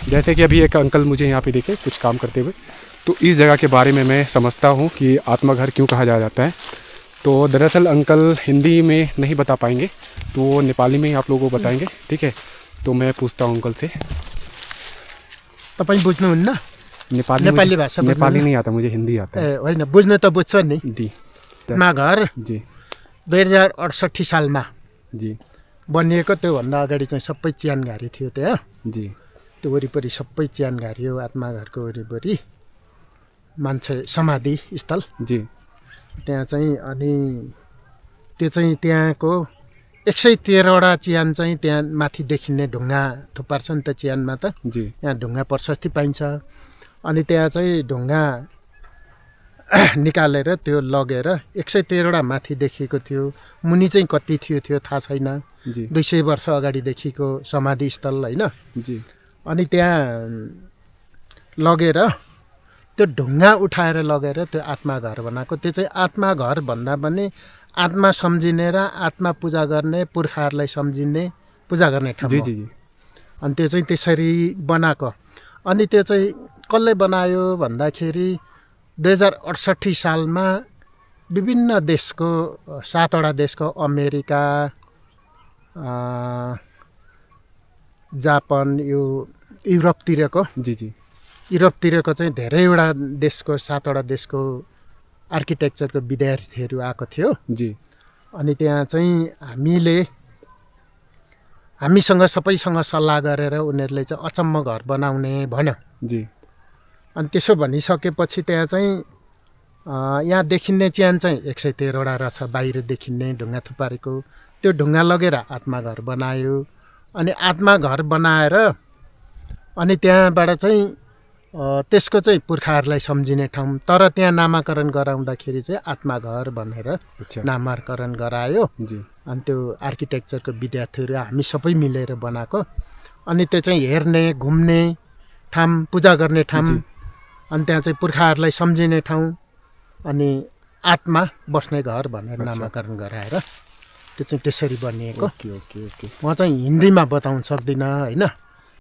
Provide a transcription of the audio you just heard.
जैसे कि अभी एक अंकल मुझे यहाँ पे दिखे कुछ काम करते हुए, तो इस जगह के बारे में मैं समझता हूँ कि आत्मा घर क्यों कहा जाता है। तो दरअसल अंकल हिंदी में नहीं बता पाएंगे, तो वो नेपाली में ही आप लोगों को बताएंगे, ठीक है। तो मैं पूछता हूँ अंकल से। तपाईँ बुझ्नुहुन्न? नेपाली भाषा नेपाली नहीं आता, मुझे हिंदी आता है। ए होइन, बुझ्न त बुझ्छ नि। जी आत्मा घर जी 2068 सालमा जी बनिएको। त्योभन्दा अगाडि चाहिँ सबै च्यानघारी थियो त्यहाँ। जी त्यो वरिपरि सबै च्यानघारी हो। आत्मा घरको वरिपरि मान्छे समाधि स्थल जी त्यहाँ चाहिँ। अनि त्यो चाहिँ त्यहाँको 113वटा च्यान चाहिँ त्यहाँ माथि देखिने ढुङ्गा थुपार्छ नि त च्यानमा त। जी यहाँ ढुङ्गा प्रशस्ति पाइन्छ। अनि त्यहाँ चाहिँ ढुङ्गा निकालेर त्यो लगेर 113वटा माथि देखिएको थियो। मुनि चाहिँ कति थियो थाहा छैन। जी 200 वर्ष अगाडिदेखिको समाधि स्थल होइन। जी अनि त्यहाँ लगेर त्यो ढुङ्गा उठाएर लगेर त्यो आत्मा घर बनाएको। त्यो चाहिँ आत्मा घर भन्दा पनि आत्मा सम्झिने र आत्मा पूजा गर्ने, पुर्खाहरूलाई सम्झिने, पूजा गर्ने ठाउँ जी हो। जी जी अनि त्यो चाहिँ त्यसरी बनाएको। अनि त्यो चाहिँ कसले बनायो भन्दाखेरि 2068 सालमा विभिन्न देशको 7वटा देशको, अमेरिका, जापान, यो युरोपतिरको जी जी युरोपतिरको चाहिँ धेरैवटा देशको 7वटा देशको आर्किटेक्चरको विद्यार्थीहरू आएको थियो। जी अनि त्यहाँ चाहिँ हामीसँग सबैसँग सल्लाह गरेर उनीहरूले चाहिँ अचम्म घर बनाउने भन्यो। जी अनि त्यसो भनिसकेपछि त्यहाँ चाहिँ यहाँ देखिने च्यान चाहिँ 113वटा रहेछ बाहिर देखिने ढुङ्गा थुपारेको। त्यो ढुङ्गा लगेर आत्मा घर बनायो। अनि आत्मा घर बनाएर अनि त्यहाँबाट चाहिँ त्यसको चाहिँ पुर्खाहरूलाई सम्झिने ठाउँ। तर त्यहाँ नामाकरण गराउँदाखेरि चाहिँ आत्मा घर भनेर नामाकरण गरायो। जी अनि त्यो आर्किटेक्चरको विद्यार्थीहरू हामी सबै मिलेर बनाएको। अनि त्यो चाहिँ हेर्ने, घुम्ने ठाउँ, पूजा गर्ने ठाउँ, अनि त्यहाँ चाहिँ पुर्खाहरूलाई सम्झिने ठाउँ, अनि आत्मा बस्ने घर भनेर नामाकरण गराएर त्यो चाहिँ त्यसरी बनिएको। Okay okay okay. म चाहिँ हिन्दीमा बताउन सक्दिनँ होइन।